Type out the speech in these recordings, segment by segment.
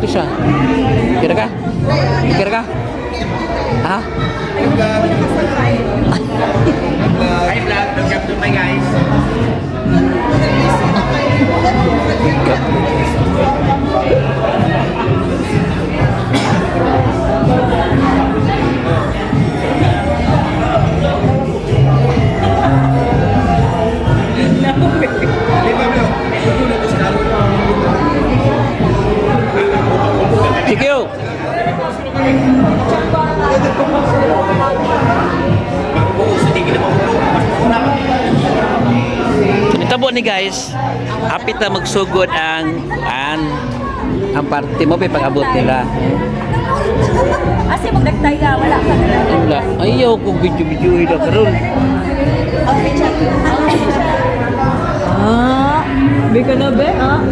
Isa. Kira ka? Kira ka? Ha? Hi vlog, welcome to my guys. Thank you. Itabo ni guys, apit na magsugod ang party mo pa pag-abot nila. Asi mo nagtaya, wala ka na. Wala. Ayaw ko video-video ila karon. Outfit check. Outfit check. Ah, be ka na be, ah.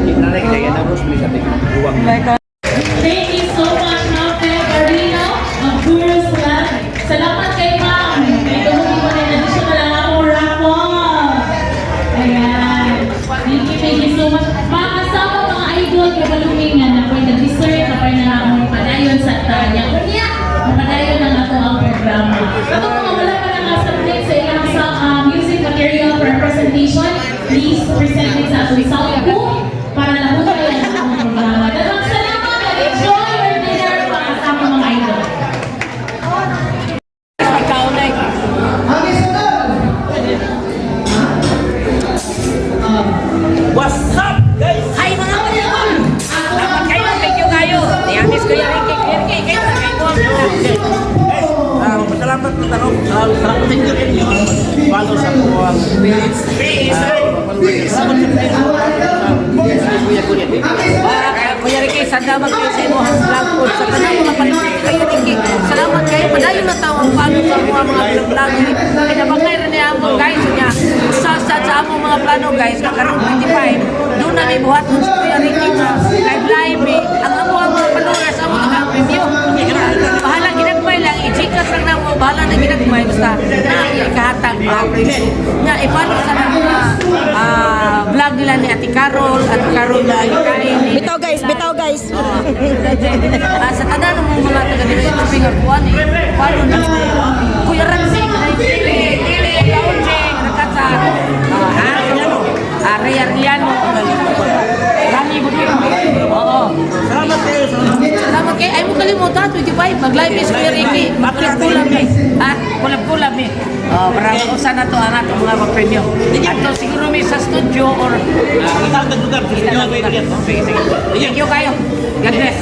Thank you so much, Ma'am Feb Arino of Gurus Lab. Salamat kay Ma'am. May tumuhin mo rin additional ang akong raffle. Ayan. Thank you so much. Mga kasama, mga idol, kabalungin nga na po nag-dessert, na po na akong padayon sa tanya. Unya, mapadayon ang ato ang programa. Ako mga wala pa nang submit sa ilang sa music material for presentation, please present it sa atong sound booth para nahutay ang atong programa. Daghang salamat and enjoy your dinner, mga kasama, mga idol. What's up, guys? Ay, mga kalibon! Salamat kayo, thank you kayo. Niyamis ko yung Ricky. Ricky, kayo na kayo. Salamat na tanong. Salamat sa inyo inyo. Follow sa kuwang page. Salamat sa Kuya Kuya. Kuya Ricky, salamat kayo sa imong vlog po. Sa kanang mga panood kayo, Ricky. Salamat kayo. Padayon na tao ang follow sa mga mga vlog. Pinabangay rin niya mo guys. Niya, sa among mga plano guys, kakarong 25, doon namin buhaton si Kuya Ricky na live live eh. Ang amo ang mga followers, amo to ang preview. Bahala ginagmay lang, i-gcash lang na mo, bahala na ginagmay, basta na ikahatag ba. Nga, i-follow sa mga vlog nila ni Ate Carol, Ate Carol na kain. Bitaw guys, bitaw guys. Sa tanan ng mga taga dito sa Finger Kuan eh. Follow na. Kuya Ramsey, Kuya Nakasa, Ray Arellano, Rani Budin. Oo. Salamat kayo. Salamat. Salamat kay ay mo kalimutan 25 mag-live is Kuya Ricky. Mag-collab eh. Ha? Collab-collab eh. Oh, para usa na to ang atong mga premyo. Ato siguro mi sa studio or Kita ang lugar. Sige, sige. Sige, sige. Thank you kayo. God bless.